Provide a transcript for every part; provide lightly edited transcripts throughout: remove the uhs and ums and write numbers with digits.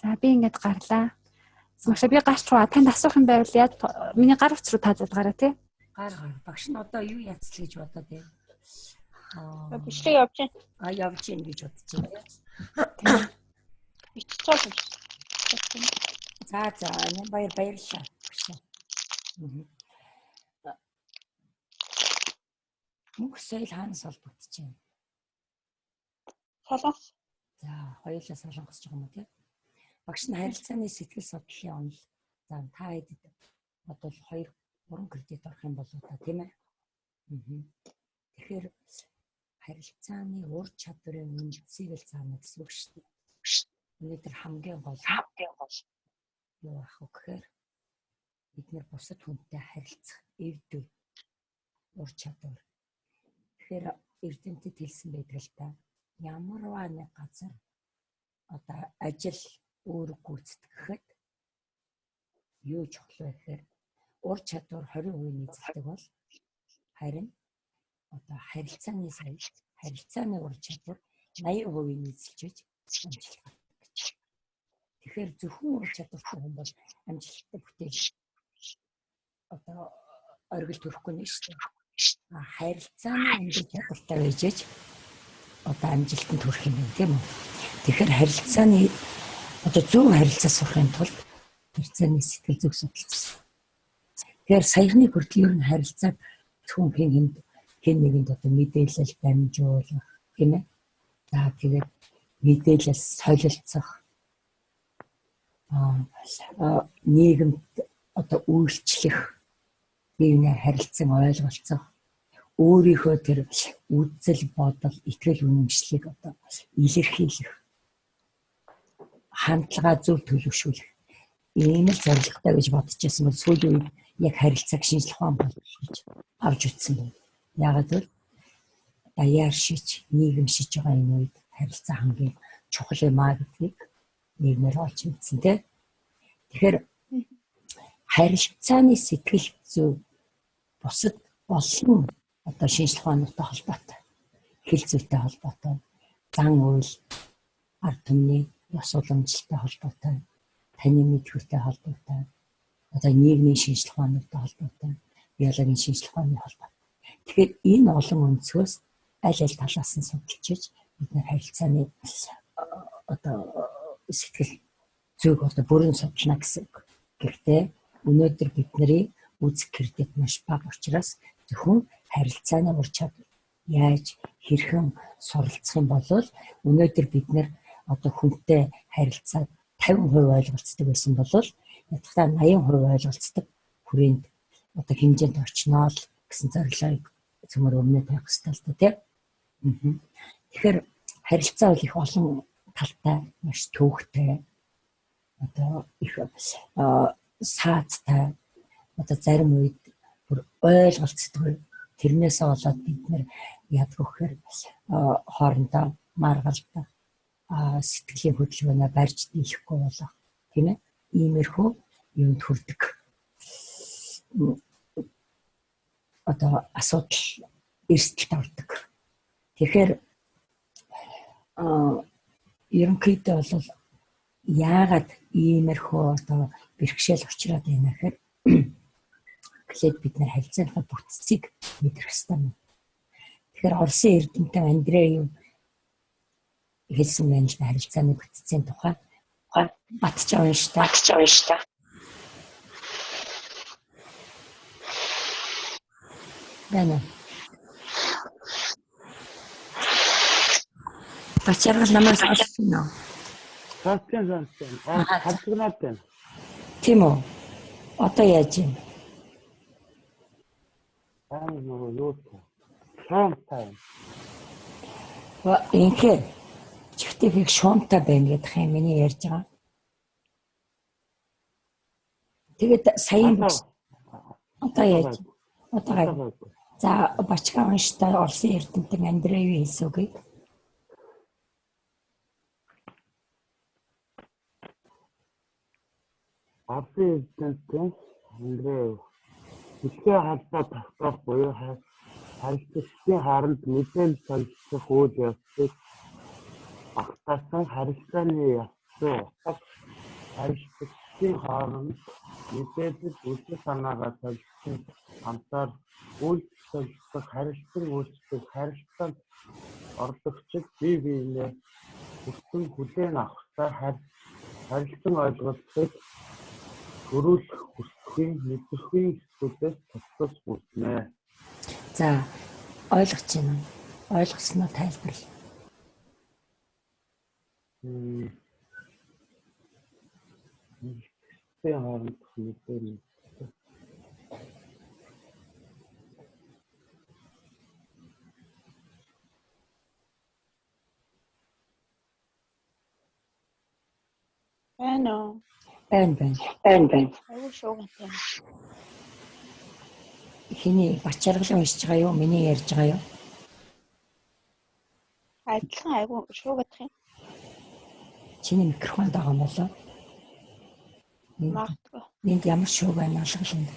За, би ингээд гарлаа. Магшаа, би гарч ба танд асуух юм байвал яаж миний гар утас руу та залгаарай, тий. Гар гар. Багш нь одоо юу яцл гэж бодоод байна? Аа, бичлэг явж байна. А, явж байна гэж бодож байна. Бичиж байгаа юм. За, баярлалаа. Багш. Мөнх соёл хаанаас холбогдож байна? Солонгос. За, хоёулаа солонгосч байгаа юм уу, тий? Багш нь харилцааны сэтгэл судлалын онол. За, та хэдэд бодвол 2 3 кредит орох юм болоо та, тийм ээ? Тэгэхээр харилцааны ур чадварын үндсийг л заана гэсэн үг шүү дээ. Өнөөдөр хамгийн гол юу ах вэ гэхээр бид нэр бусад хүнтэй харилцах эвдүү ур чадвар. Тэгэхээр эрдэмтэд хэлсэн байдаг л та. Ямарваа нэг газар одоо ажил үүрэг гүйцэтгэхэд юу чухал вэ гэхээр ур чадвар 20% нийцэлдэг бол харин одоо харилцааны соёл, харилцааны ур чадвар 80% нийцэлж байж амжилт гардаг гэж. Тэгэхээр зөвхөн ур чадвартай хүн бол амжилттай бүтээл одоо оргил төрөхгүй нэ шүү дээ. Харилцааны өндөр чадвартай байж ээж одоо амжилтанд хүрэх юм байна, тийм үү? Тэгэхээр харилцааны одоо зөв харилцаа сурахын тулд харилцааны сэтгэл зүг судалсан. Тэгэхээр саяхны хүртэл ер нь харилцааг зөвхөн хэн хэнд хэн нэгэнд одоо мэдээлэл дамжуулах, тийм ээ. За, тэгээд мэдээлэл солилцох, нийгэмд одоо үйлчлэх, биенээ харилцан ойлголцох, өөрийнхөө тэр үзэл бодол, итгэл үнэмшлийг одоо илэрхийлэх, хандлага зөв төлөвшүүлэх ийм л зорилготой гэж бодож байсан бол сүүлийн үед яг харилцааг шинжлэх ухаан болж гэж авч үзсэн байна. Яагаад гэвэл даяар шиж, нийгэм шиж байгаа энэ үед харилцаа хамгийн чухал юм а гэдгийг нийгмээр олж мэдсэн, тийм. Тэгэхээр харилцааны сэтгэл зүй бусад олон одоо шинжлэх ухаантай холбоотой, хэл зүйтэй холбоотой, зан үйл, ард түмний ёс уламжлалтай холбоотой, таны мэдхүйтэй холбоотой, одоо нийгмийн шинжлэх ухаантай холбоотой, биологийн шинжлэх ухааны холбоотой. Тэгэхээр энэ олон өнцгөөс аль аль талаас нь судалж иж бид нар харилцааны одоо сэтгэл зүйг одоо бүрэн судална гэсэн үг. Гэхдээ өнөөдөр бидний үзэх кредит маш бага учраас зөвхөн харилцааны ур чадвар яаж хэрхэн суралцах юм бол өнөөдөр бид нэр одоо хүнтэй харилцаад 50% ойлголцдог байсан бол ядахтаа 80% ойлголцдог хүрээнд одоо хэмжээнд очноо л гэсэн зорилгыг цөмөр өмнө тавих хэрэгтэй л да, тийм. Тэгэхээр харилцаа бол их олон талтай, маш төвөгтэй, одоо их саадтай, одоо зарим үед бүр ойлголцдоггүй. Тэрнээсээ болоод бид нэр ядг вэхээр хоорондоо маргалдах, сэтгэлийн хөдөлгөөнөө барьж дийлэхгүй болох, тийм ээ, иймэрхүү юмд хүрдэг. Одоо асуудал эрсдэлд ордог. Тэгэхээр ерөнхийдөө бол яагаад иймэрхүү одоо бэрхшээл учраад байна гэхээр эхлээд бид нэр харилцааныхаа бүтцийг мэдрэх ёстой юм. Тэгэхээр Оросын эрдэмтэн Андреев хэлсэн байна л да харилцааны бүтцийн тухай. Батч унш та. Батч унш та. Байна. Бачаргал намайг сонссон уу? Сонссон, сонссон. Аа, хадгнаад байна. Тийм үү? Одоо яаж юм? Аа, нөгөө юу вэ? Шуумтай. Инхээ чихтэй их шуумтай байна гэдэг юм миний ярьж байгаа. Тэгээд саяын одоо яаж? Одоо за Бачка унштай Оросын эрдэмтэн Андреевийн хэлсэн үгийг. Оросын эрдэмтэн Андреев дэлхийн холбоо тогтоох буюу харилцагчдын хооронд мэдээлэл солилцох үйл явцыг багтаасан харилцааны ёс зүйн утга Харилцагчдын хооронд мэдээлэл, үзэл санаагаа солилцсон хамтаар үйлдэл солилцох, харилцан үйлчлэх, харилцаанд орлогчид бие биенээ хүртэн хүлээн авахдаа харилцан ойлголцыг төрүүлэх хүсэхүйн, мэдрэхүйн хэсгүүдээс тусдас үүснэ. За, ойлгож байна уу? Ойлгосноо тайлбарла. Харилцагчдын хоорондох мэдээлэл. Байна уу? Байна, байна. Байна, байна. Айгүй шуугантай. Хэний Батчаргалын уншиж байгаа юу? Миний ярьж байгаа юу? Адилхан айгүй шуугадах юм. Чиний микрофонд байгаа юм болоо? Магадгүй. Энд ямар шууг байна алгаланд.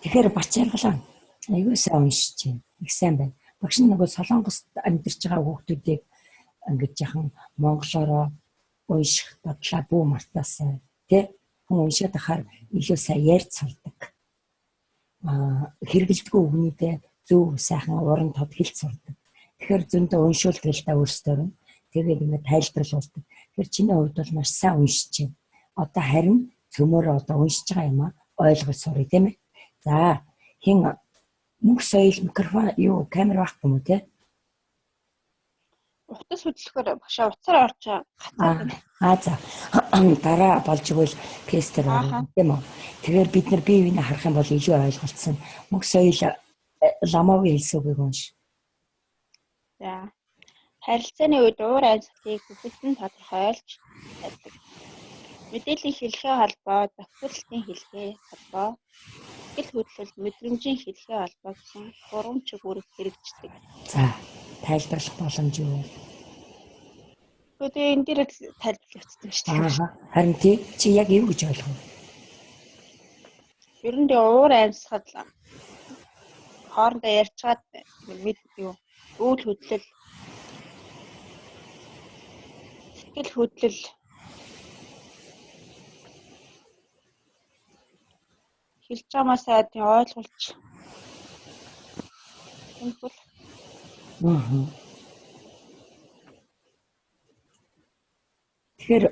Тэгэхээр Батчаргалаа айгүй сайн уншиж байна. Их сайн байна. Багш нь нөгөө Солонгост амьдарч байгаа хүүхдүүдийг ингэж яхан монголоороо унших дадлаа бүү мартаасай. Тэ? Хүн уншаад ахаар илүү сайн ярьж сурдаг. Хэрэгэлдэггүй үгнүүдээ зөв сайхан уран тод хэлж сурдаг. Тэгэхээр зөндөө уншуулдаг л да өөрсдөр нь. Тэгээд ингээд тайлбарлуулдаг. Тэгэхээр чиний хувьд бол маш сайн уншиж байна. Одоо харин цөмөөрөө одоо уншиж байгаа юм аа ойлгож сурыг, тийм ээ. За, хин мөнх соёл микрофон юу камер байхгүй юм уу те? Утас хөдлөхөөр багшаа утсаар орж гацаад байна. Аа за. Дараа болж игэл пестер орно тийм үү? Тэгэхээр бид нар бие биенээ харах юм бол илүү ойлголцсон. Мөнх соёл ламаагийн хэлсэн үгийг унш. За. Харилцааны үед уур амьсгалыг бүхэлдэн тодорхойлж байдаг. Мэдээллийн хэлхээ холбоо, зохицуулалтын хэлхээ холбоо, сэтгэл хөдлөл, мэдрэмжийн хэлхээ холбоо гэсэн гурван чиг үүрэг хэрэгждэг. За, тайлбарлах боломж юу вэ? Тэгээ энэ дээр л тайлбарлагдсан шүү дээ. Харин тий, чи яг юу гэж ойлгов? Ер нь тэгээ уур амьсгал хоорондоо ярьчаад мэд юу үйл хөдлөл, сэтгэл хөдлөл хэлж байгаамаасаа тийм ойлгуулж юм бол. Тэгэхээр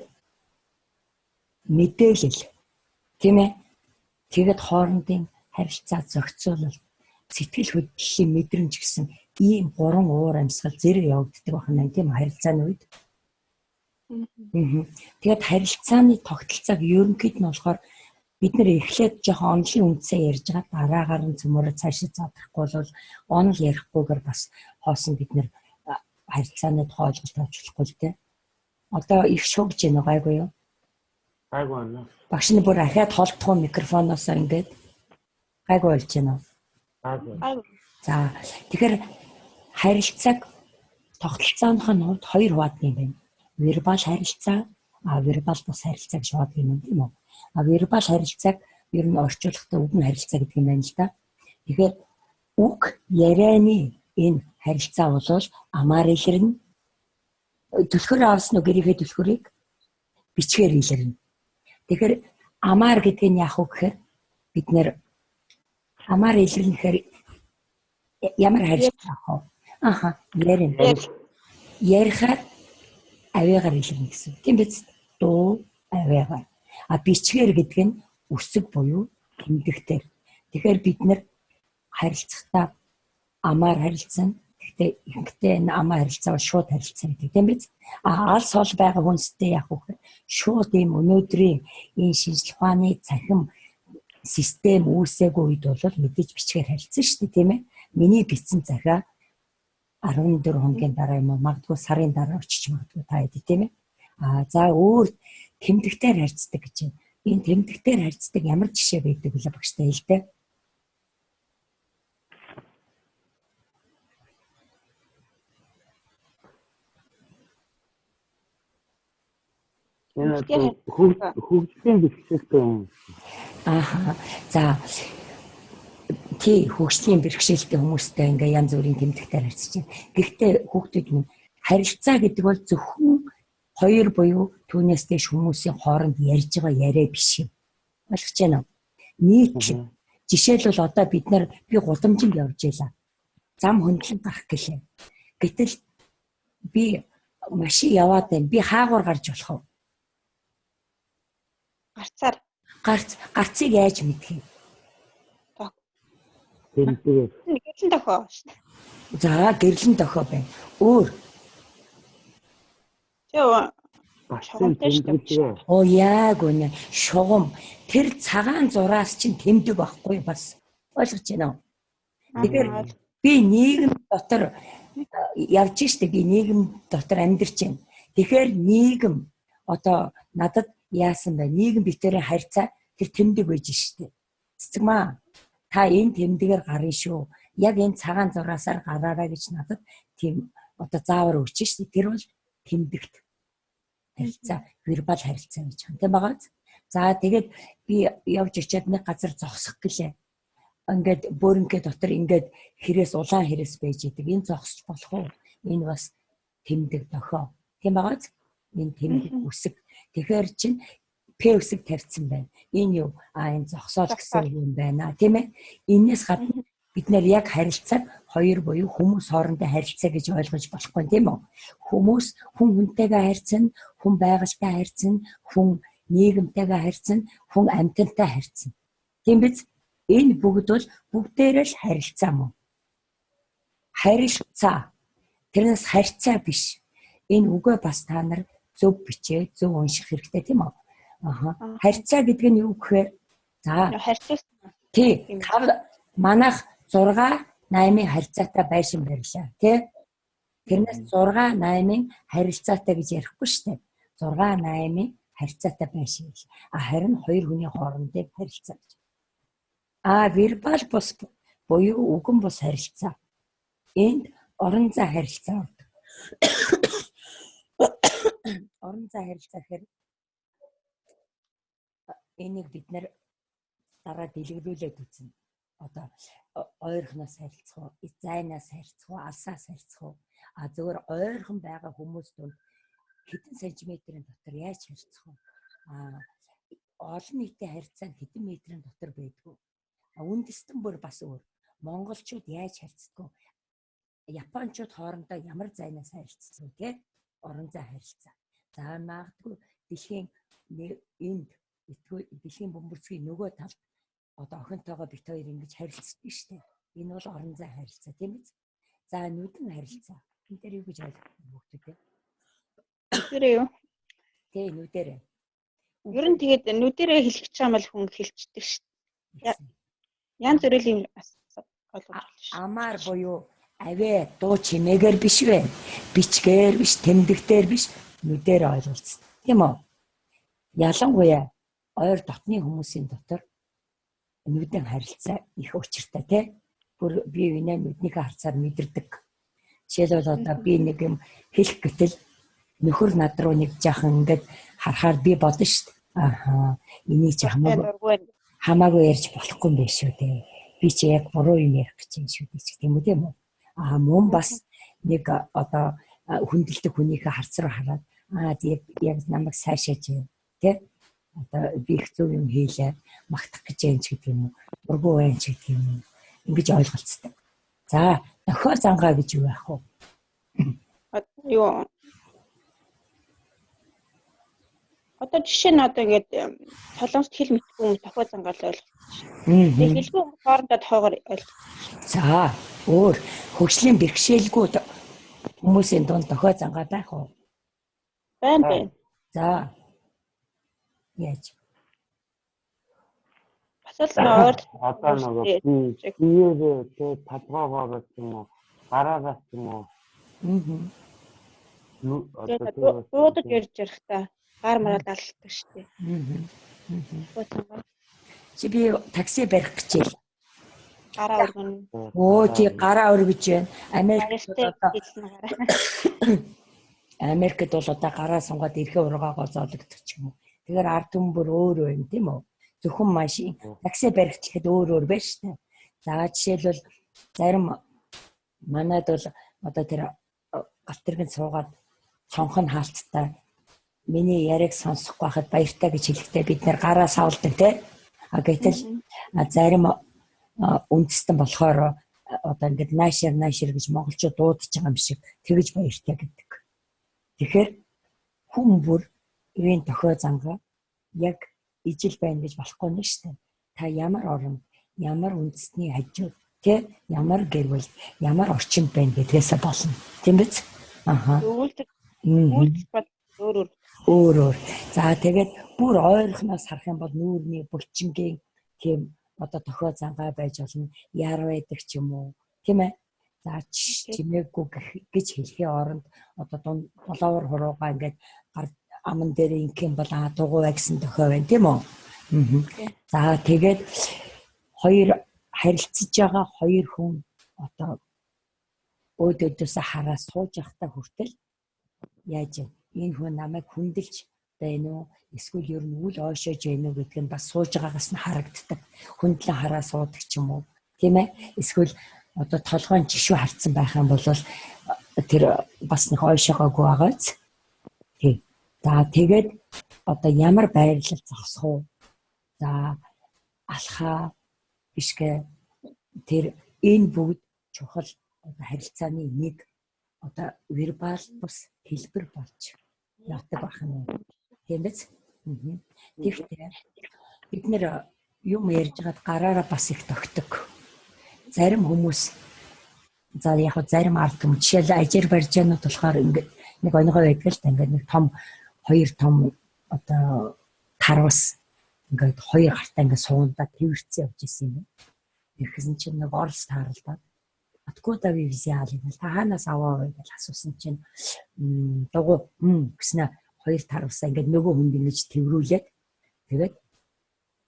мэдээлэл тийм ээ. Тэгээд хоорондын харилцаа, зохицуулалт, сэтгэл хөдлөлийн мэдрэмж гэсэн ийм гурван уур амьсгал зэрэг явагддаг байна тийм харилцааны үед. Тэгээд харилцааны тогтолцоог ерөнхийд нь болохоор бид нэр эхлээд жоохон онолын үндсээ ярьж байгаа, дараагаар нь цөмөрөө цаашаа задрахгүй бол онол ярихгүйгээр бас хоосон бид нэр харилцааны тухай ойлголт авч болохгүй л дээ. Одоо их шугж байна уу, гайгүй юу? Гайгүй байна. Багш нь бүр ахиад холдох уу микрофоноос ингээд гайгүй болж байна уу? Гайгүй. За, тэгэхээр харилцааг тогтолцооных нь хувьд хоёр хуваадаг юм байна. Вербал харилцаа, вербал бус харилцаа гэж хуваадаг юм тийм үү? Вербал харилцааг ер нь орчуулгатай үгэн харилцаа гэдэг юм байна л да. Тэгэхээр үг ярианы энэ харилцаа бол амаар илэрнэ. Түлхүүр авсан уу гэрийнхээ түлхүүрийг бичгээр илэрнэ. Тэгэхээр амаар гэдэг нь яах вэ гэхээр бид нэр амаар илэрнэ гэхээр ямар харилцаа авах вэ? Аха, ярина. Ярихаар авиагаар илэрнэ гэсэн. Тийм биз? Дуу авиагаар. А бичгээр гэдэг нь үсэг буюу тэмдэгтэр. Тэгэхээр бид нэр харилцахдаа амаар харилцсан. Гэхдээ ихэнхдээ энэ амаа харилцаа бол шууд харилцаа гэдэг тийм биз? А алс хол байгаа хүнстэй яах вэ гэхээр шууд ийм өнөөдрийн энэ шинжлэх ухааны цахим систем үүсээгүй үед бол мэдээж бичгээр харилцсан шүү дээ, тийм ээ. Миний бичсэн захиа 14 хоногийн дараа юм уу магадгүй сарын дараа очиж магадгүй та хэд тийм ээ. А за өөр тэмдэгтээр харьцдаг гэж байна. Энэ тэмдэгтээр харьцдаг ямар жишээ байдаг вэ багштай хэлтэй? Энэ хөгжлийн бэрхшээлтэй юм. Ааха. За тий, хөгжлийн бэрхшээлтэй хүмүүстэй ингээ янз бүрийн тэмдэгтээр харьцаж байна. Гэхдээ хүүхдүүд минь харилцаа гэдэг бол зөвхөн Хоёр буюу түүнээс дээш хүмүүсийн хооронд ярьж байгаа яриа биш юм. Ойлгож байна уу? Нийтлэг. Жишээлбэл одоо бид нар би гудамжинд явж байлаа. Зам хөндлөн гарах гэлээ. Гэтэл би машин яваад байна. Би хаагур гарч болох уу? Гарцаар. Гарцыг яаж мэдэх юм? Тэмдэг. Гэрлэн дохио. За, гэрлэн дохио байна. Өөр. Шугамтай шүү дээ. Оо яг үнэ. Шугам. Тэр цагаан зураас чинь тэмдэг байхгүй бас. Ойлгож байна уу? Тэгэхээр би нийгэм дотор явж штэ, би нийгэм дотор амьдарч байна. Тэгэхээр нийгэм одоо надад яасан бэ? Нийгэм битэрийн харьцаа тэр тэмдэг байж штэ. Цэцэгмаа та энэ тэмдгээр гарна шүү. Яг энэ цагаан зураасаар гараарай гэж надад тийм одоо заавар өгч штэ. Тэр бол тэмдэгт харилцаа, вербал харилцаа гэж байна. Тийм байгаа биз? За тэгээд би явж очиад нэг газар зогсох гэлээ. Ингээд бөөрөнхий дотор ингээд хэрэгс улаан хэрэгс байж идэг. Энэ зогсож болох уу? Энэ бас тэмдэг дохио. Тийм байгаа биз? Энэ тэмдэг үсэг. Тэгэхээр чинь П үсэг тавьсан байна. Энэ юу? А энэ зогсоол гэсэн юм байна. Тийм ээ? Энээс гадна бид нэр яг харилцааг хоёр буюу хүмүүс хоорондоо харилцаа гэж ойлгож болохгүй тийм үү? Хүмүүс хүн хүнтэйгээ харьцана, хүн байгальтай харьцана, хүн нийгэмтэйгээ харьцана, хүн амьтантай харьцана. Тийм биз? Энэ бүгд бол бүгдээрээ л харилцаа мөн. Харилцаа. Тэрнээс харьцаа биш. Энэ үгээ бас та нар зөв бичээ, зөв унших хэрэгтэй тийм үү? Аха. Харьцаа гэдэг нь юу гэхээр за харьцаа. Тий. Манайх 6 8-ын харьцаатай байшин барьлаа тий. Тэрнээс 6 8-ын харилцаатай гэж ярихгүй шүү дээ. 6 8-ын харьцаатай байшин гэл. А харин хоёр хүний хоорондын харилцаа гэж. А вербал бус буюу үгэн бус харилцаа. Энд орон зай харилцаа ордог. Орон зай харилцаа гэхээр энийг бид нэр дараа дэлгэрүүлээд үзнэ. Одоо ойрхоноос харилцах уу, зайнаас харилцах уу, алсаас харилцах уу? А зөвхөн ойрхон байгаа хүмүүс дунд хэдэн сантиметрийн дотор яаж харилцах вэ? А олон нийтийн харилцаа нь хэдэн метрийн дотор байдгүй. А үндэстэн бүр бас өөр. Монголчууд яаж харилцдаг вэ? Япончууд хоорондоо ямар зайнаас харилцдаг вэ, тэ? Орон зай харилцаа. За магадгүй дэлхийн энд дэлхийн бөмбөрцгийн нөгөө талд одоо охинтойгоо бит хоёр ингэж харилцдаг шүү дээ. Энэ бол орон зай харилцаа тийм биз? За нүдэн харилцаа. Энэ дээр юу гэж ойлгох вэ хүүхдүүд? Нүдэрээ юу? Тий, нүдэрээ. Ер нь тэгээд нүдэрээ хэлэх гэж байгаа юм хүн хэлчихдэг шүү дээ. Янз бүрийн юм ойлгож байна шүү. Амаар буюу авээ дуу чимээгээр биш вэ? Бичгээр биш, тэмдэгтээр биш, нүдээр ойлголцсон. Тийм үү? Ялангуяа ойр дотны хүмүүсийн дотор нүдэн харилцаа их учиртай тий. Бүр бие биенээ нүднийхээ харцаар мэдэрдэг. Жишээлбэл одоо би нэг юм хэлэх гэтэл нөхөр над руу нэг жаахан ингээд харахаар би бодно шүү дээ. Ааха, энийг чи хамаагүй ярьж болохгүй юм биш үү дээ. Би чи яг буруу юм ярих гэж юм шүү дээ ч гэдэм үү тийм үү. Аа мөн бас нэг одоо хүндэлдэг хүнийхээ харц руу хараад аа яг намайг сайшааж байна тий. Одоо би их зөв юм хийлээ, магтах гэж юм ч гэдэг юм уу, дургүй байна ч гэдэг юм уу. Ингэж ойлголцдог. За, дохио зангаа гэж юу байх вэ? Юу? Одоо жишээ нь одоо ингээд солонгост хэл мэдгүй хүмүүс дохио зангаал ойлголцсон. Тэгээд хэлгүй хүмүүс хоорондоо тохиогоор ойлголцсон. За, өөр хөгжлийн бэрхшээлгүй хүмүүсийн дунд дохио зангаа байх уу? Байна байна. За. Яаж? Бас л ойр одоо нөгөө биеэрээ тэ толгоогоор ч юм уу, гараагаас ч юм уу. Аа. Дуудаж ярьж ярих та гар мараад алдаг шүү дээ. Аа. Чи би такси барих гэж байл. Гараа өргөнө. Өө тий гараа өргөж байна. Америкт одоо Америкт бол одоо гараа сунгаад эрхээ ургаагаа зоологдох ч юм уу. Тэгэхээр ард түмэн бүр өөр байна тийм үү? Зөвхөн машин такси барих гэхэд өөр өөр байна шүү дээ. За жишээлбэл зарим манад бол одоо тэр галт тэргэнд суугаад цонх нь хаалттай Миний яриаг сонсохгүй байхад баяртай гэж хэлэхдээ бид нэр гараа савладаг тий. А гэтэл зарим үндэстэн болохоор одоо ингээд наашир наашир гэж монголчууд дуудаж байгаа юм шиг тэгэж баяртай гэдэг. Тэгэхээр хүн бүр ивэн тохио зангаа яг ижил байна гэж болохгүй нь шүү дээ. Та ямар оронд, ямар үндэстний хажууд тий ямар гэр бүл, ямар орчинд байна гэдгээсээ болно. Тийм биз? Аха. Үйлдэл үйлдэл бол өөр өөр. Өөр өөр. За тэгээд бүр ойрхоноос харах юм бол нүүрний булчингийн тийм одоо тохио зангаа байж болно. Яар байдаг ч юм уу. Тийм ээ. За чимээгүй гэж хэлэхийн оронд одоо дунд долоовор хуруугаа ингээд гар аман дээр ингэх юм бол аа дугуй бай гэсэн тохио байна тийм үү? За тэгээд хоёр харилцаж байгаа хоёр хүн одоо өөдөөдөөсөө хараа сууж явахдаа хүртэл яаж энэ хүн намайг хүндэлж байна уу эсвэл ер нь үл ойшоож байна уу гэдг нь бас сууж байгаагаас нь харагддаг. Хүндлэн хараа суудаг ч юм уу. Тийм ээ? Эсвэл одоо толгойн жишүү харцсан байх юм бол тэр бас нэг ойшоогоогүй байгаа биз? Тийм. За тэгээд одоо ямар байрлал зогсох уу? За алхаа бишгэ тэр энэ бүгд чухал одоо харилцааны нэг одоо вербал бус хэлбэр болж явдаг байх нь. Тийм биз? Тэгэхдээ бид нэр юм ярьж байгаад гараараа бас их тогтдог. Зарим хүмүүс за яг зарим ард түмэн жишээл Азербайджанууд болохоор ингээд нэг онигой байдаг л та ингээд нэг том хоёр том одоо тарвас ингээд хоёр гартаа ингээд суундаа тэрвэрцэн явж исэн юм. Тэгсэн чинь нэг Орос тааралдаад Откуда вы взяли? Та хаанаас аваа вэ гэж асуусан чинь дугуй гэснэ хоёр тарвасаа ингээд нөгөө хүнд ингэж тэрврүүлээд тэгээд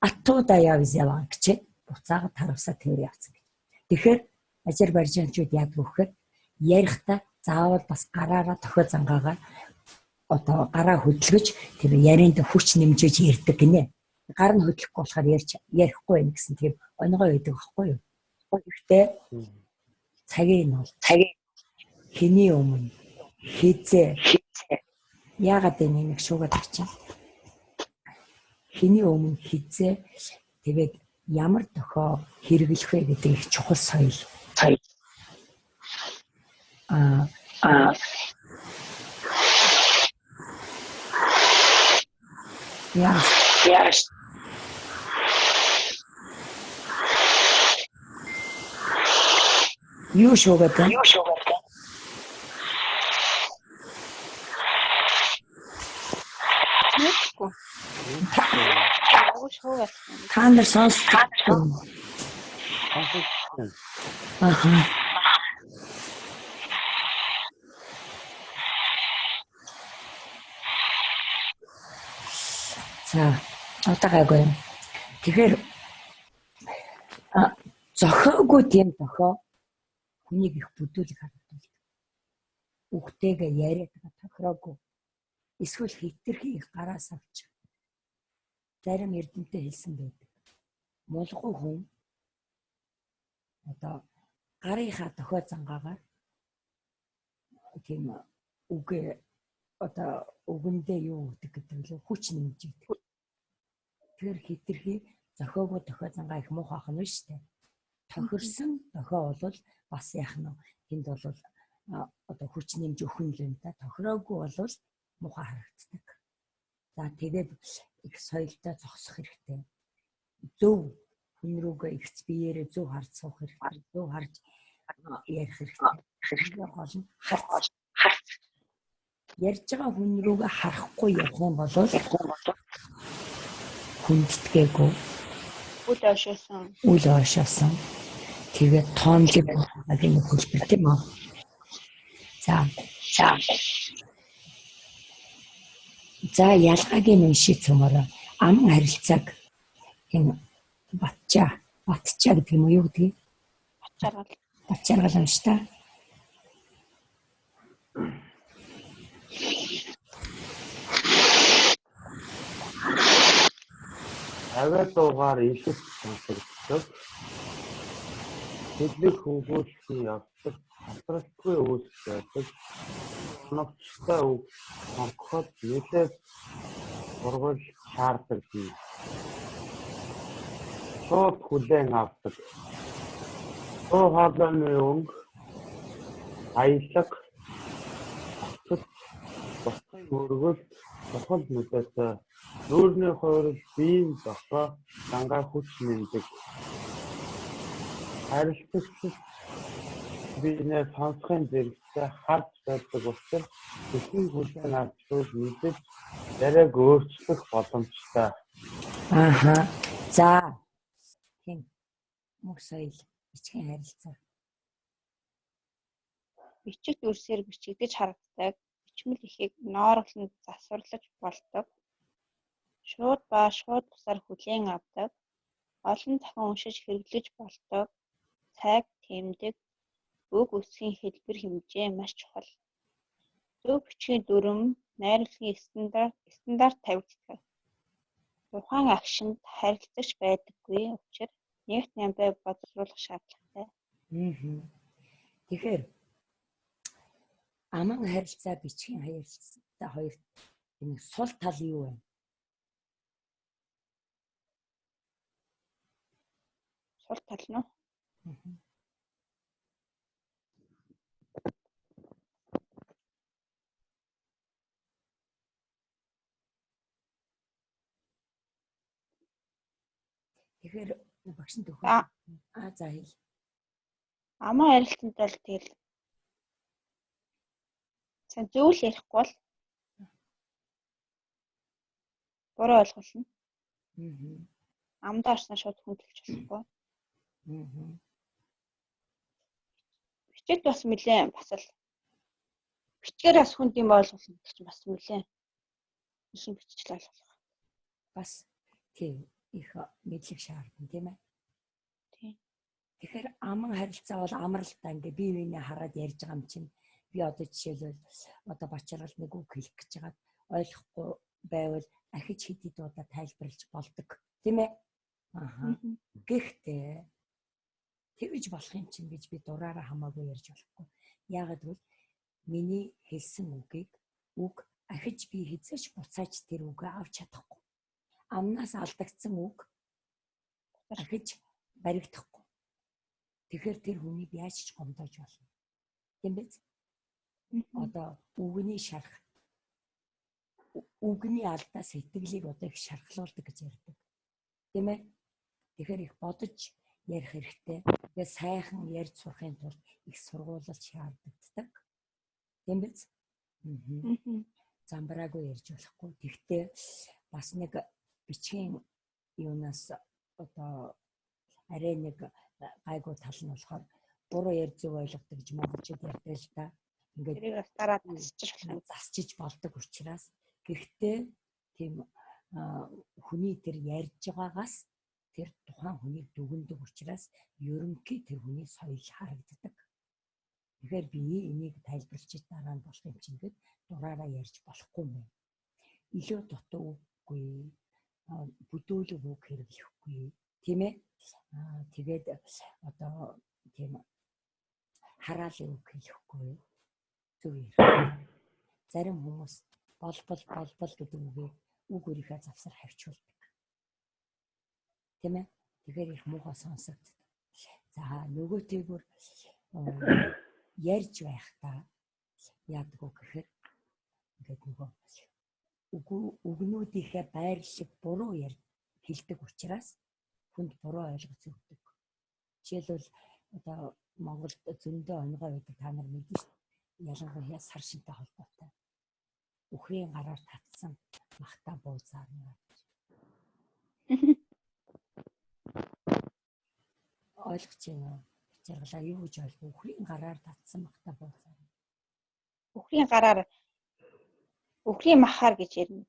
оттуда я взяла гэчээд буцаага тарвасаа тэрвэр явцсан гэж. Тэгэхээр Азербайджанчууд яадаг вэ гэхээр ярихдаа заавал бас гараараа тохио зангаагаар одоо гараа хөдөлгөж тэр ярианд хүч нэмжиж ярьдаг гинэ. Гар нь хөдлөхгүй болохоор ярьж ярихгүй байх гэсэн тийм онигой байдаг байхгүй юу? Гэхдээ цагийн нь бол цагийн хэний өмнө хизээ яагаад энэ нэг шуугаад авчаа. Хэний өмнө хизээ тэгээд ямар дохио хэрэглэх вэ гэдэг их чухал соёл. Аа яа юу шуугаад байна? Юу шуугаад байна? Мэдгүй. Та нар сонсдог. Аха. За, одоо гайгүй юм. Тэгэхээр зохиогүй тийм дохио хүнийг их бүдүүлэг харагдуулдаг. Үхтэйгээ яриад байгаа тохироогүй. Эсвэл хитрхи их гараас авч. Зарим эрдэмтэн хэлсэн байдаг. Мулгуу хүн одоо гарынхаа дохио зангаагаар тийм үгээ одоо үгэндээ юу өгдөг гэдэг лөө хүч нэмж өгдөг. Тэгэхээр хитрхи зохиогүй дохио зангаа их муухай ах нь шүү дээ. Тохирсон дохио бол бас яах нь тэнд бол одоо хүч нэмж өгөх нь л юм та. Тохироогүй бол муухай харагддаг. За тэгээд их соёлтой зогсох хэрэгтэй. Зөв хүн рүүгээ ихц биеэрээ зөв харж суух хэрэгтэй. Зөв харж ярих хэрэгтэй. Гол нь харц. Ярьж байгаа хүн рүүгээ харахгүй явах юм бол хүндэтгээгүй. Үл ойшоосон. Үл ойшоосон. Тэгээд тоомлог гэдэг нэг хэлбэр тийм үү? За. За. За ялгааг нь уншиж цөмөрөө аман харилцааг энэ Батчаа, Батчаа гэдэг юм уу юу гэдгийг? Батчаргал. Батчаргал унш та. Авиа дуугаар илэс сонсогддог. Тэдлэг хөнгүүлсэн явдаг, хатралтгүй үйлс байдаг. Оновчтой үг сонгоход нэлээд ургуулж шаарддаг бий. Шууд хүлээн авдаг. Дуу хоолойны өнгө, аялга, огцол, бусдын өргөлт чухал нөлөөтэй. Нүүрний хувирал биеийн зохио дангаа хүч нэмдэг. Харилцагчид биенээ сонсохын зэрэгцээ харж байдаг учир ихэнх хүлээн авч буй мэдэж яриаг өөрчлөх боломжтой. Ааха. За. Тийм. Мөнх соёл бичгийн харилцаа. Бичиг дүрсээр бичигдэж харагддаг. Бичмэл эхийг ноороглон засварлаж болдог. Шууд ба шууд бусаар хүлээн авдаг. Олон дахин уншиж хэрэглэж болдог. Цайг тэмдэг, үг үсгийн хэлбэр хэмжээ маш чухал. Зөв бичгийн дүрэм, найруулгын стандарт тавигддаг. Тухайн агшинд харилцагч байдаггүй учир нэгт нямбай боловсруулах шаардлагатай. Тэгэхээр аман харилцаа, бичгийн харилцаа хоёр энэ сул тал юу вэ? Сул тал нь уу? Тэгэхээр багш нь төхөө. Аа за хэл. Аман харилцаанд л тэгэл сайн зөв л ярихгүй бол буруу ойлгуулна. Амдаа орсноо шууд хүндэлж болохгүй. Бичээд бас нэлээд бас л бичгээр бас хүнд юм ойлгуулна гэдэг чинь бас нэлээд их юм бичиж л ойлгох. Бас тийм их мэдлэг шаардна, тийм ээ. Тийм. Тэгэхээр аман харилцаа бол амар л та ингээ бие биенээ хараад ярьж байгаа юм чинь би одоо жишээлбэл одоо бачаргал нэг үг хэлэх гэж байгаад ойлгохгүй байвал ахиж хэд хэд удаа тайлбарлаж болдог, тийм ээ. Аха. Гэхдээ тэгж болох юм чинь гэж би дураараа хамаагүй ярьж болохгүй. Яагаад гэвэл миний хэлсэн үгийг үг ахиж би хэзээ ч буцааж тэр үгээ авч чадахгүй. Амнаас алдагдсан үг ахиж баригдахгүй. Тэгэхээр тэр хүнийг яаж ч гомдоож болно. Тийм биз? Одоо үгний шарх, үгний алдаа сэтгэлийг одоо их шархлуулдаг гэж ярьдаг. Тийм ээ? Тэгэхээр их бодож ярих хэрэгтэй. Тэгээ сайхан ярьж сурахын тулд их сургуулалт шаардлагатай. Тийм биз? Замбраагүй ярьж болохгүй. Тэгтээ бас нэг бичгийн юунаас одоо арай нэг гайгүй тал нь болохоор буруу ярьж зөв ойлгодог гэж монголчууд ярьдаг л та. Ингээд тэрийг бас дараа засчих болох юм. Засчиж болдог учраас гэхдээ тийм хүний тэр ярьж байгаагаас тэр тухайн хүнийг дүгнэдэг учраас ерөнхий тэр хүний соёл харагддаг. Тэгэхээр би энийг тайлбарлаж дараа нь болох юм чинь гээд дураараа ярьж болохгүй юм байна. Илүү дутуу үггүй, бүдүүлэг үг хэрэглэхгүй, тийм ээ. Тэгээд одоо тийм хараалын үг хэлэхгүй, зөв ярих. Зарим хүмүүс бол бол бол бол гэдэг үгийг үг өөрийнхөө завсар хавчуулдаг. Тийм ээ. Тэгэхээр их муухай сонсогддог. За нөгөө тэгвэр ярьж байхдаа яадаг вэ гэхээр ингээд нөгөө үгнүүдийнхээ байрлалыг буруу хэлдэг учраас хүнд буруу ойлгоц өгдөг. Жишээлбэл одоо Монголд зөндөө онигой байдаг, та нар мэднэ шүү дээ. Ялангуяа сар шинтэй холбоотой. Үхрийн гараар татсан махта буузаарна гэж. Ойлгож байна уу? Жаргалаа юу гэж ойлгов? Үхрийн гараар татсан махта буузаарна. Үхрийн гараар, үхрийн махаар гэж ярина.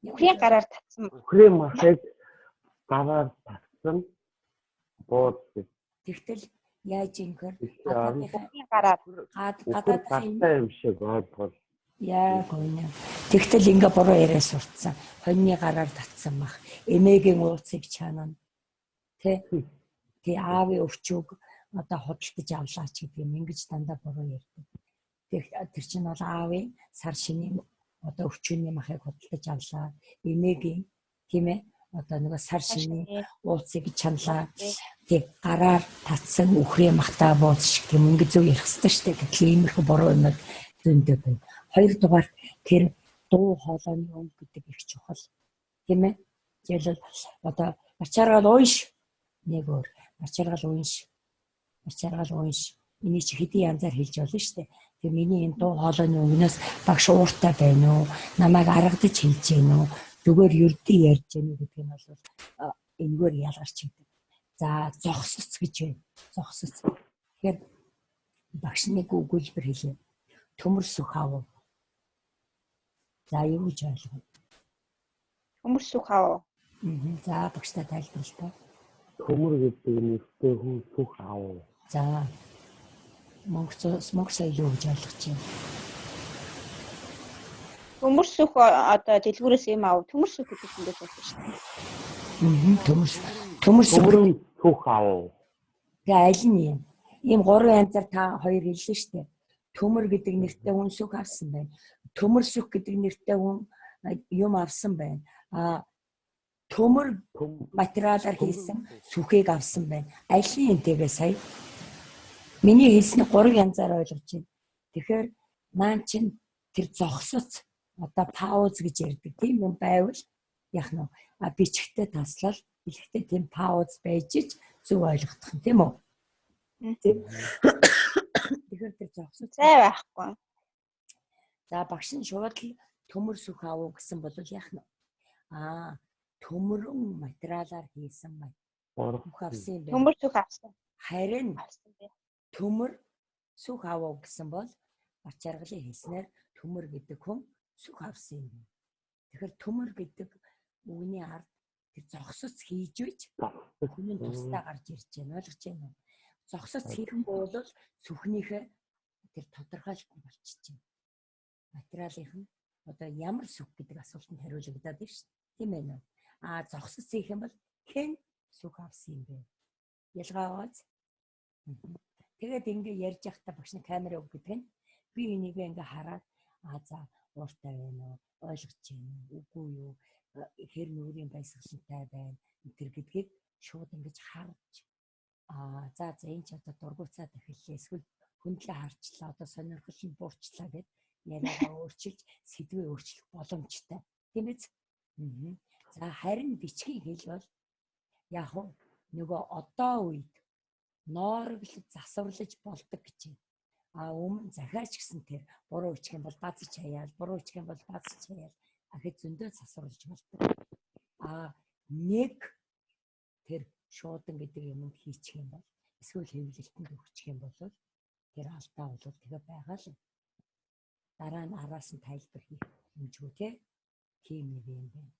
Үхрийн гараар татсан. Үхрийн махыг гараар татсан бууз гэж. Тэгтэл яаж юм хэр үхрийн гараар гадаадын юм шиг ойлгол. Яг үнэ. Тэгтэл ингээ буруу яриа сурцсан. Хоньны гараар татсан мах. Эмээгийн ууцыг чаанана. Тэ? Тэ аавын өвчүүг одоо худалдаж авлаа ч гэдэг юм ингэж дандаа буруу ярьдаг. Тэр чинь бол аавын сар шинийн одоо өвчүүний махыг худалдаж авлаа. Эмээгийн, тийм ээ, одоо нөгөө сар шинийн ууцыг чаналаа. Тэг гараар татсан үхрээ махтаа бууц шиг тийм ингэ зөв ярих хэрэгтэй шүү дээ. Гэтэл иймэрхүү буруу юмнууд зөндөө байна. Хоёрдугаар тэр дуу хоолойны өнгө гэдэг их чухал. Тийм ээ. Жишээлбэл одоо ачааргал унш нэг өөр. Ачааргал унш. Ачааргал унш. Энийг чи хэдийн янзаар хэлж болно шүү дээ. Тэр миний энэ дуу хоолойны өнгнөөс багш ууртай байна уу? Намайг аргадаж хэлж гэнэ үү? Зүгээр ердөө ярьж гэнэ үү гэдэг нь бол энэгээр ялгарч идэг. За зогсоц гэж байна. Зогсоц. Тэгэхээр багш нэг өгүүлбэр хэлье. Төмөр сүх ав. За юу гэж ойлгов? Төмөр сүх ав. За багштай тайлбарлая. Төмөр гэдэг нэртэй хүн сүх ав. За мөнгө соёл юу гэж ойлгож байна? Төмөр сүх одоо дэлгүүрээс юм ав. Төмөр сүх гэдэг юм байж болно шүү дээ. Төмөр төмөр сүх. Төмөрийн сүх ав. Тэгээ аль нь юм? Ийм гурван янзаар та хоёр хэллээ шүү дээ. Төмөр гэдэг нэртэй хүн сүх авсан байна. Төмөр сүх гэдэг нэртэй хүн юм авсан байна. А төмөр материалаар хийсэн сүхийг авсан байна. Аль нь юм тэгээ сая? Миний хэлсний гурван янзаар ойлгож байна. Тэгэхээр наан чин тэр зогсоц одоо пауз гэж ярьдаг. Тийм юм байвал яах нь вэ? А бичгтээ таслал хэлэхдээ тийм пауз байж ич зөв ойлгох нь тийм үү? Тэгэхээр тэр зогсоц зай байхгүй. За багш нь шууд л төмөр сүх авуу гэсэн бол яах нь вэ? Аа төмөрөн материалаар хийсэн сүх авсан юм байна. Төмөр сүх авсан. Харин төмөр сүх авуу гэсэн бол ач жаргалын хэлснээр төмөр гэдэг хүн сүх авсан юм байна. Тэгэхээр төмөр гэдэг үгний ард тэр зогсоц хийж үйж хүн нь тусдаа гарч ирж байна. Ойлгож байна уу? Зогсоц хийхгүй бол сүхнийхээ тэр тодорхойлохгүй болчихж байна. Материалынх нь одоо ямар сүх гэдэг асуултанд хариулагдаад байна шүү дээ. Тийм ээ нөө. А зогсоц хийх юм бол хэн сүх авсан юм бэ? Ялгаа байгааз. Тэгээд ингээ ярьж байхдаа багш нь камера өг гэдэг нь би энийг ингээ хараад а за ууртай байна уу? Ойлгож байна уу? Үгүй юу? Хэр нүрийн баясгалантай байна? Тэр гэдгийг шууд ингэж харж а за за энэ ч одоо дургуцаад эхэллээ. Эсвэл хөндлөө харчлаа. Одоо сонирхол нь буурчлаа гэд яриагаа өөрчилж сэдвээ өөрчлөх боломжтой. Тийм биз? За харин бичгийн хэл бол яг нөгөө одоо үед ноороглож засварлаж болдог гэж байна. А өмнө захиач гэсэн тэр буруу бичих юм бол базч хаяал, буруу бичих юм бол базч хаяал. Ахид зөндөө засварлаж болдог. А нэг тэр шуудан гэдэг юмд хийчих юм бол эсвэл хэвлэлтэнд өгчих юм бол тэр алдаа бол тэгээ байгаа л. Дараа нь араас нь тайлбар хийх хэмжүү те. Тийм нэг юм байна.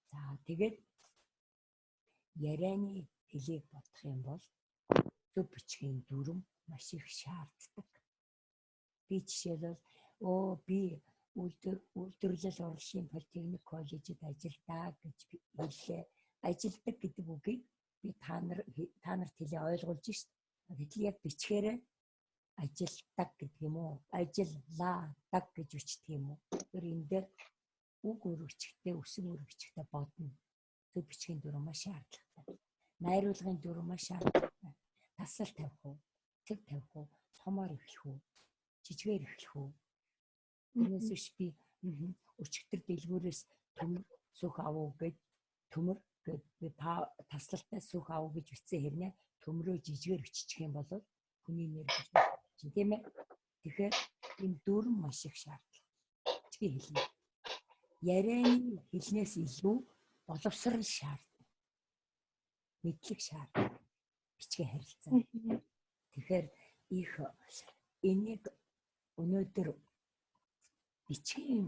За тэгээд ярианы хэлийг бодох юм бол зөв бичгийн дүрм маш их шаарддаг. Би жишээлбэл би үйлдвэрлэл урлагийн политехник коллежид ажилдаа гэж хэллээ. Ажилдаг гэдэг үгийг би та нарт хэлээ ойлгуулж шít. Гэтэл яг бичгээрээ ажилдаг гэдэг юм уу? Ажиллаадаг гэж бичдэг юм уу? Тэр энэ дээр үг өргөчгтэй, үсэн өргөчгтэй бодно. Зөв бичгийн дүрэм маш шаардлагатай. Найруулгын дүрэм маш шаардлагатай. Таслал тавих уу? Цэг тавих уу? Томоор эхлэх үү? Жижигээр эхлэх үү? Тэрнээс биш би өчигдөр дэлгүүрээс төмөр сүх авуу гэж төмөр гэд би таслалтай сүх авуу гэж бичсэн хэрнээ төмрөө жижигээр биччих юм бол хүний нэр гэж чинь тийм ээ. Тэгэхээр энэ дүрэм маш их шаардлага. Бичгийн хэлнэ. Ярианы хэлнээс илүү боловсрал шаардна. Мэдлэг шаардна. Бичгийн харилцаа. Тэгэхээр их энийг өнөөдөр бичгийн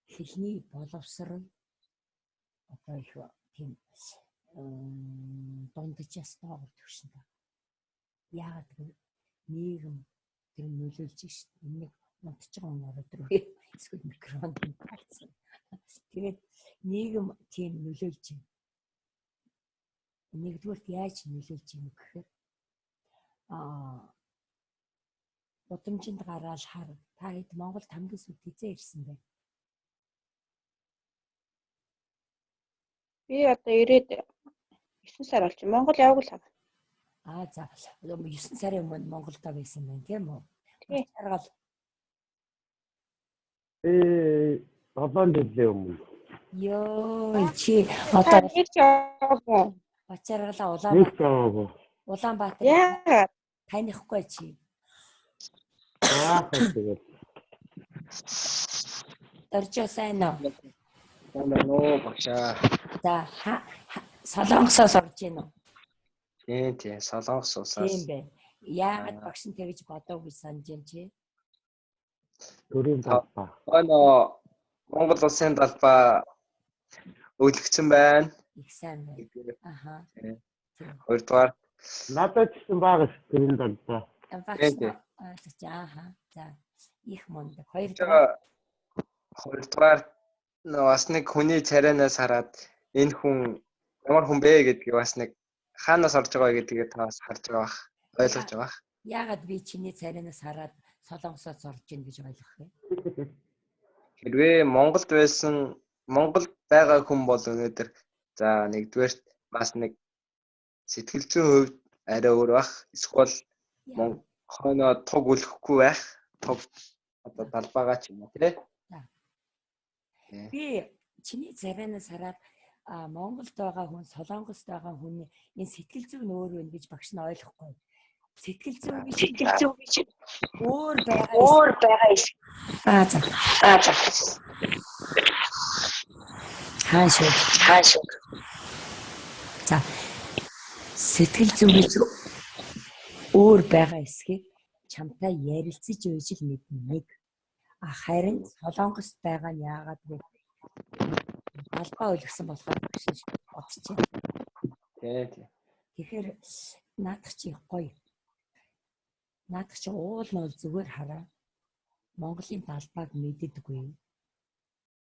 хэлний боловсрал одоо их тийм дундажаас доогуур түвшинд байна. Яагаад гэвэл нийгэм тэр нөлөөлж шít. Энийг унтж байгаа хүн ороод ирвэ. Эсвэл микрофонд талцсан. Тэгээд нийгэм тийм нөлөөлж байна. Нэгдүгüүрт яаж нөлөөлж юм гэхээр Удамжинд гараал хар. Та хэд Монголд хамгийн сүүлд хэзээ ирсэн бэ? Би одоо ирээд 9 сар болж Монгол яваг л. Аа за 9 сарын өмнө Монголдо байсан байна тийм үү? Тий. Жаргал Би 7 жилийн өмнө. Йоо чи Одоо одоо нэг ч яваагүй. Бачаргалаа Улаан Нэг яваагүй. Улаанбаатар Яагаад? танихгүй чи. Аа тэгээд Доржоо сайн уу? Сайн байна уу багшаа. За Солонгосоос орж гин үү? Тийм тийм Солонгос улсаас. Тийм байна. Яагаад багш нь тэгж бодов гэж санаж байна чи? төрийн талбай. Өнөө Монгол улсын талбай өлгцэн байна. Их сайн байна. Аха. Тийм. Тийм. Хоёрдугаар Надад ч гэсэн бага ш төрийн талбай. Багш Тийм, тийм. ойлгож ааха. За их мундаг. Хоёрдугаар хоёрдугаар нөө бас нэг хүний царайнаас хараад энэ хүн ямар хүн бэ гэдгийг бас нэг хаанаас орж байгаа гэдгийг та бас харж байгаа бах. Ойлгож байгаа бах. яагаад би чиний царайнаас хараад Солонгосоос орж ийн гэж ойлгох вэ? Хэрвээ Монголд байсан Монголд байгаа хүн бол өнөөдөр за нэгдүгээрт бас нэг сэтгэл зүйн хувьд арай өөр бах. Эсвэл Яагаад? хойноо туг үлэхгүй байх. Туг одоо далбаагаа ч юм уу тий. Би чиний царайнаас хараад Монголд байгаа хүн, Солонгост байгаа хүний энэ сэтгэл зүй нь өөр байна гэж багш нь ойлгохгүй. Сэтгэл зүй гэж Сэтгэл зүй гэж өөр байгаа. өөр байгаа Аа за. Аа за. Хаан шүү. Хаан шүү. За. Сэтгэл зүй гэж өөр байгаа эсхийг чамтай ярилцаж үйж л мэднэ нэг. А харин Солонгост байгаа нь яагаад вэ? Албаа өлгсөн болохоор багш нь бодчихъя. Тий, тий. Тэгэхээр наадах чи их гоё. Наадах чи уул нь бол зүгээр хараа. Монголын далбааг мэддэггүй.